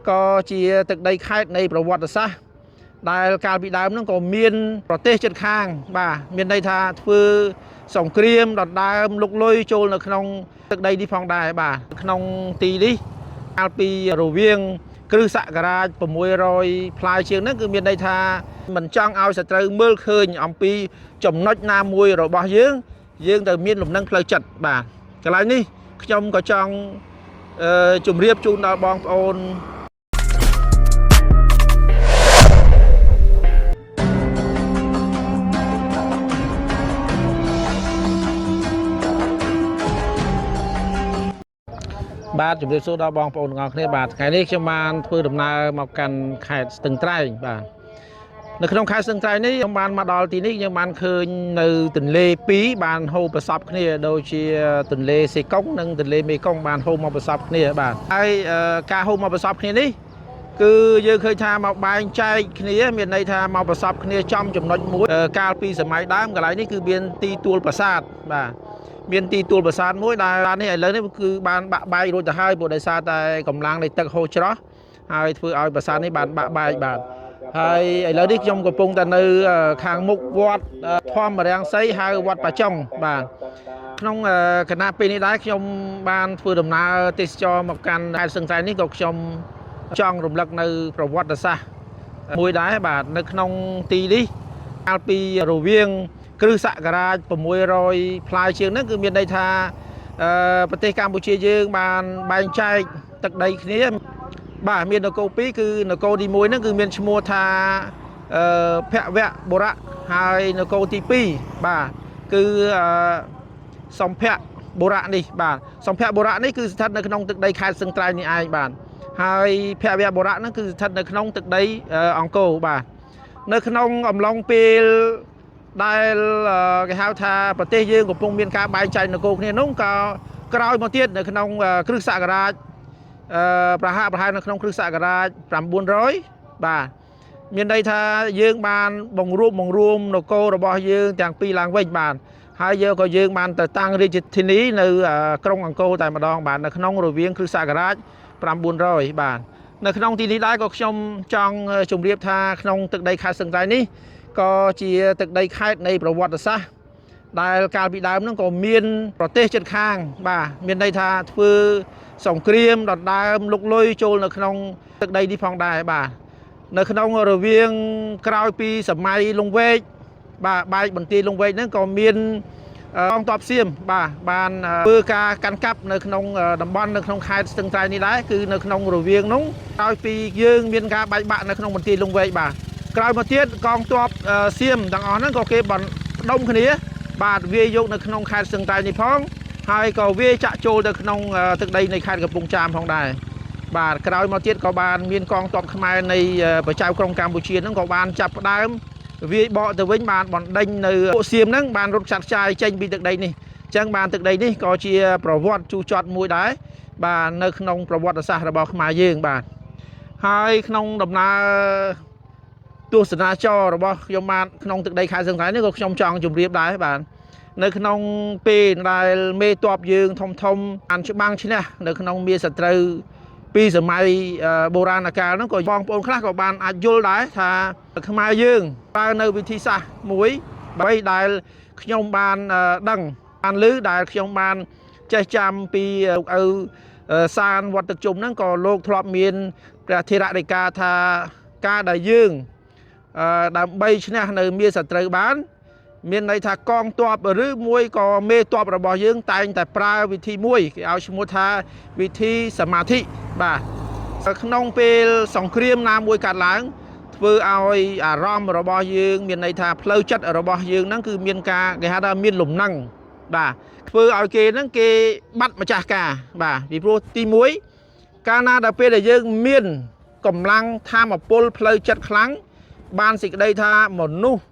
ក៏ជាទឹកដីខេត្តនៃប្រវត្តិសាស្ត្រដែលកាលពីដើមហ្នឹងក៏មានប្រទេសជិតខាងបាទមានន័យថាធ្វើសង្គ្រាមដណ្ដើមលុកលុយចូលនៅក្នុងទឹកដីនេះផងដែរបាទក្នុងទីនេះកាលពីរវាងគ្រិស្តសករាជ600ផ្លាយជាងហ្នឹងគឺមានន័យថាមិនចង់ឲ្យសត្រូវមើលឃើញអំពីចំណុចណាមួយរបស់យើងយើងត្រូវមានលំនឹងផ្លូវចិត្តបាទកន្លែងនេះខ្ញុំក៏ចង់ជម្រាបជូនដល់បងប្អូន បាទជម្រាបសួរដល់បងប្អូនទាំងអស់គ្នាបាទថ្ងៃនេះខ្ញុំបានធ្វើដំណើរមកកាន់ខេត្តស្ទឹងត្រែងបាទនៅក្នុងខេត្តស្ទឹងត្រែងនេះខ្ញុំបានមកដល់ទីនេះខ្ញុំបានឃើញនៅទន្លេពីរបានហូរប្រសពគ្នាដូចជាទន្លេសេកុងនិងទន្លេមេគង្គបានហូរមកប្រសពគ្នាបាទហើយការហូរមកប្រសពគ្នានេះគឺយើងឃើញថាមកបែងចែកគ្នាមានន័យថាមកប្រសពគ្នាចំចំណុចមួយកាលពីសម័យដើមកន្លែងនេះគឺមានទីទួលប្រាសាទបាទ មានទីទួលប្រាសាទមួយដែលនេះឥឡូវនេះគឺបានបាក់បែករួចទៅហើយព្រោះដោយសារតែកម្លាំងនៃទឹកហូរច្រោះហើយធ្វើឲ្យប្រាសាទនេះបានបាក់បែកបាទហើយឥឡូវនេះខ្ញុំកំពុងតែនៅខាងមុខវត្តធម្មរាំងសីហៅវត្តបាចុងបាទក្នុងគណៈពេលនេះដែរខ្ញុំបានធ្វើដំណើរទេសចរមកកាន់ខេត្តស្ទឹងត្រែងនេះក៏ខ្ញុំចង់រំលឹកនៅប្រវត្តិសាស្ត្រមួយដែរបាទនៅក្នុងទីនេះកាលពីរវាងគ្រិស្តសករាជ600ផ្លាយជាងហ្នឹងគឺមានន័យថាប្រទេសកម្ពុជាយើងបានបែងចែកទឹកដីគ្នាបាទមាននគរពីរគឺនគរទី1ហ្នឹងគឺមានឈ្មោះថាភវៈបុរៈហើយនគរទី2បាទគឺសម្ភៈបុរៈនេះបាទសម្ភៈបុរៈនេះគឺស្ថិតនៅក្នុងទឹកដីខេត្តស្ទឹងត្រែងនេះឯងបាទហើយភវៈបុរៈហ្នឹងគឺស្ថិតនៅក្នុងទឹកដីអង្គរបាទនៅក្នុងអំឡុងពេលដែលគេហៅថាប្រទេសយើងកំពុងមានការបែងចែកនគរគ្នានោះក៏ក្រោយមកទៀតនៅក្នុងគ្រិស្តសករាជប្រហាក់ប្រហែលនៅក្នុងគ្រិស្តសករាជ900បាទមានន័យថាយើងបានបង្រួបបង្រួមនគររបស់យើងទាំងពីរឡើងវិញបាទហើយយើងក៏យើងបានទៅតាំងរាជធានីនៅក្រុងអង្គរតែម្ដងបាទនៅក្នុងរវាងគ្រិស្តសករាជ900បាទនៅក្នុងទីនេះដែរក៏ខ្ញុំចង់ជម្រាបថាក្នុងទឹកដីខេត្តស្ទឹងត្រែងនេះក៏ជាទឹកដីខេត្តនៃប្រវត្តិសាស្ត្រដែលកាលពីដើមហ្នឹងក៏មានប្រទេសជិតខាងបាទមានន័យថាធ្វើសង្គ្រាមដណ្ដើមលុកលុយចូលនៅក្នុងទឹកដីនេះផងដែរបាទនៅក្នុងរវាងក្រោយពីសម័យលង្វែកបាទបែកបន្ទាយលង្វែកហ្នឹងក៏មានកងទ័ពសៀមបាទបានធ្វើការកាន់កាប់នៅក្នុងតំបន់នៅក្នុងខេត្តស្ទឹងត្រែងនេះដែរគឺនៅក្នុងរវាងនោះក្រោយពីយើងមានការបែកបាក់នៅក្នុងបន្ទាយលង្វែកបាទក្រោយមកទៀតកងទ័ពសៀមទាំងអស់ហ្នឹងក៏គេបណ្ដុំគ្នាបាទវាយយកនៅក្នុងខេត្តស្ទឹងត្រែងនេះផងហើយក៏វាចាក់ចូលទៅក្នុងទឹកដីនៃខេត្តកំពង់ចាមផងដែរបាទក្រោយមកទៀតក៏បានមានកងទ័ពខ្មែរនៃប្រជាក្រុងកម្ពុជាហ្នឹងក៏បានចាប់ផ្ដើមវាយបកទៅវិញបានបណ្ដេញនៅពួកសៀមហ្នឹងបានរត់ចាត់ចាយចេញពីទឹកដីនេះអញ្ចឹងបានទឹកដីនេះក៏ជាប្រវត្តិជូរចត់មួយដែរបាទនៅក្នុងប្រវត្តិសាស្ត្ររបស់ខ្មែរយើងបាទហើយក្នុងដំណើរទស្សនាចររបស់ខ្ញុំបាទក្នុងទឹកដីខេត្តស្ទឹងត្រែងនេះក៏ខ្ញុំចង់ជម្រាបដែរបាទនៅក្នុងពេលដែលមេតបយើងធំធំបានច្បាំងឈ្នះនៅក្នុងមានសត្រូវពីសម័យបុរាណកាលហ្នឹងក៏បងប្អូនខ្លះក៏បានអាចយល់ដែរថាខ្មែរយើងប្រើនៅវិធីសាស្ត្រមួយបីដែលខ្ញុំបានដឹងបានឮដែលខ្ញុំបានចេះចាំពីលោកឪសានវត្តទឹកជុំហ្នឹងក៏លោកធ្លាប់មានព្រះធរណដីកាថាការដែលយើងដើម្បីឈ្នះនៅមានសត្រូវបានមានន័យថាកងទ័ពឬមួយក៏មេទ័ពរបស់យើងតែងតែប្រើវិធីមួយគេឲ្យឈ្មោះថាវិធីសមាធិបាទក្នុងពេលសង្គ្រាមណាមួយកាត់ឡើងធ្វើឲ្យអារម្មណ៍របស់យើងមានន័យថាផ្លូវចិត្តរបស់យើងហ្នឹងគឺមានការគេហៅថាមានលំនឹងបាទធ្វើឲ្យគេហ្នឹងគេបាត់ម្ចាស់ការបាទពីព្រោះទី1កាលណាដល់ពេលដែលយើងមានកម្លាំងធម៌ពលផ្លូវចិត្តខ្លាំងបានសេចក្តីថាមនុស្ស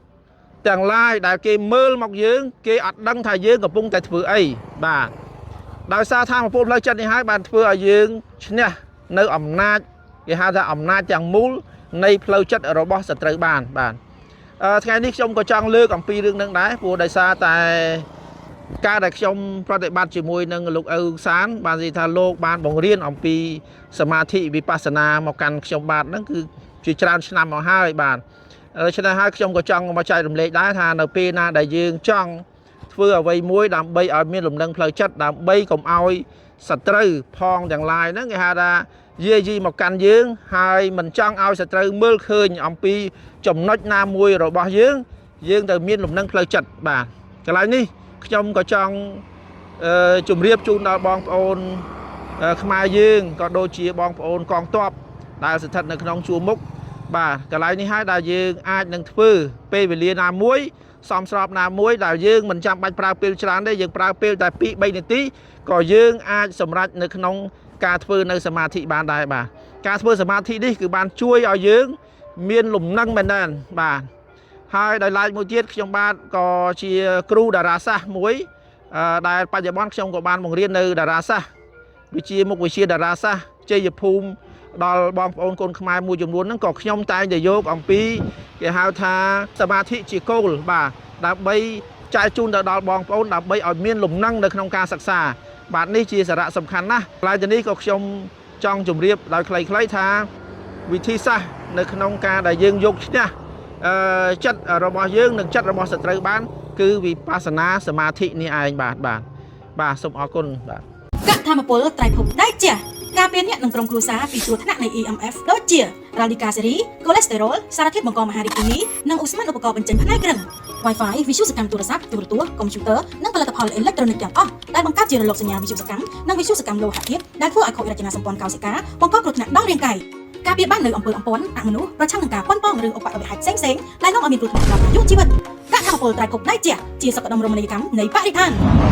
ទាំងឡាយដែលគេមើលមកយើងគេអត់ដឹងថាយើងកំពុងតែធ្វើអីបាទដោយសារធម៌ពលផ្លូវចិត្តនេះហើយបានធ្វើឲ្យយើងឈ្នះនៅអំណាចគេហៅថាអំណាចទាំងមូលនៃផ្លូវចិត្តរបស់សត្រូវបានបាទថ្ងៃនេះខ្ញុំក៏ចង់លើកអំពីរឿងនឹងដែរព្រោះដោយសារតែ ការដែលខ្ញុំប្រតិបត្តិជាមួយនឹងលោកឪសានបាននិយាយថាលោកបានបង្រៀនអំពីសមាធិវិបស្សនាមកកាន់ខ្ញុំបាទហ្នឹងគឺជាច្រើនឆ្នាំមកហើយបាទដូច្នេះហើយខ្ញុំក៏ចង់មកចែករំលែកដែរថានៅពេលណាដែលយើងចង់ធ្វើអ្វីមួយដើម្បីឲ្យមានលំនឹងផ្លូវចិត្តដើម្បីកុំឲ្យសត្រូវផងទាំងឡាយហ្នឹងគេហៅថាយាយីមកកាន់យើងហើយមិនចង់ឲ្យសត្រូវមើលឃើញអំពីចំណុចណាមួយរបស់យើងយើងត្រូវមានលំនឹងផ្លូវចិត្តបាទកន្លែងនេះខ្ញុំក៏ចង់ជម្រាបជូនដល់បងប្អូនខ្មែរយើងក៏ដូចជាបងប្អូនកងទ័ពដែលស្ថិតនៅក្នុងជួរមុខបាទកន្លែងនេះហើយដែលយើងអាចនឹងធ្វើពេលវេលាណាមួយសមស្របណាមួយដែលយើងមិនចាំបាច់ប្រើពេលច្រើនទេយើងប្រើពេលតែ2 3នាទីក៏យើងអាចសម្រេចនៅក្នុងការធ្វើនៅសមាធិបានដែរបាទការធ្វើសមាធិនេះគឺបានជួយឲ្យយើងមានលំនឹងមែនទែនបាទហើយដោយឡែកមួយទៀតខ្ញុំបាទក៏ជាគ្រូតារាសាស្ត្រមួយដែលបច្ចុប្បន្នខ្ញុំក៏បានបង្រៀននៅតារាសាស្ត្រវិជាមុខវិជ្ជាតារាសាស្ត្រជ័យភូមិដល់បងប្អូនកូនខ្មែរមួយចំនួនហ្នឹងក៏ខ្ញុំតែងតែយកអំពីគេហៅថាសមាធិជាគោលបាទដើម្បីចែកជូនទៅដល់បងប្អូនដើម្បីឲ្យមានលំនឹងនៅក្នុងការសិក្សាបាទនេះជាសារៈសំខាន់ណាស់កន្លែងនេះក៏ខ្ញុំចង់ជម្រាបដោយខ្លីៗថាវិធីសាស្ត្រនៅក្នុងការដែលយើងយកឈ្នះចិត្តរបស់យើងនិងចិត្តរបស់សត្រូវបានគឺវិបស្សនាសមាធិនេះឯងបាទបាទបាទសូមអរគុណបាទ កាក់ធម្មពលត្រៃភពដៃជះការពារអ្នកនិងក្រុមគ្រួសារពីគ្រោះថ្នាក់នៃ EMF ដូចជារ៉ាឌីកាសេរីកូលេស្តេរ៉ុលសារធាតុបង្កមហារីកគីមីនិងឧស្ម័នឧបករណ៍បញ្ចេញផ្នែកគ្រឿង Wi-Fi វិទ្យុសកម្មទូរស័ព្ទទូរទស្សន៍កុំព្យូទ័រនិងផលិតផលអេឡិចត្រូនិកទាំងអស់ដែលបង្កើតជារលកសញ្ញាវិទ្យុសកម្មនិងវិទ្យុសកម្មលោហៈធាតុដែលធ្វើឲ្យខូចរចនាសម្ព័ន្ធកោសិកាបង្កគ្រោះថ្នាក់ដល់រាងកាយការពារបាននៅអំពើអំព័ន្ធអមនុស្សប្រឆាំងនឹងការប៉ុនប៉ងឬឧបទ្ទវហេតុផ្សេងៗដែលនាំឲ្យមានគ្រោះថ្នាក់ដល់អាយុជីវិតកាក់ធម្មពលត្រៃភពដៃជះជាសុខដុមរមណីយកម្មនៃបរិស្ថាន។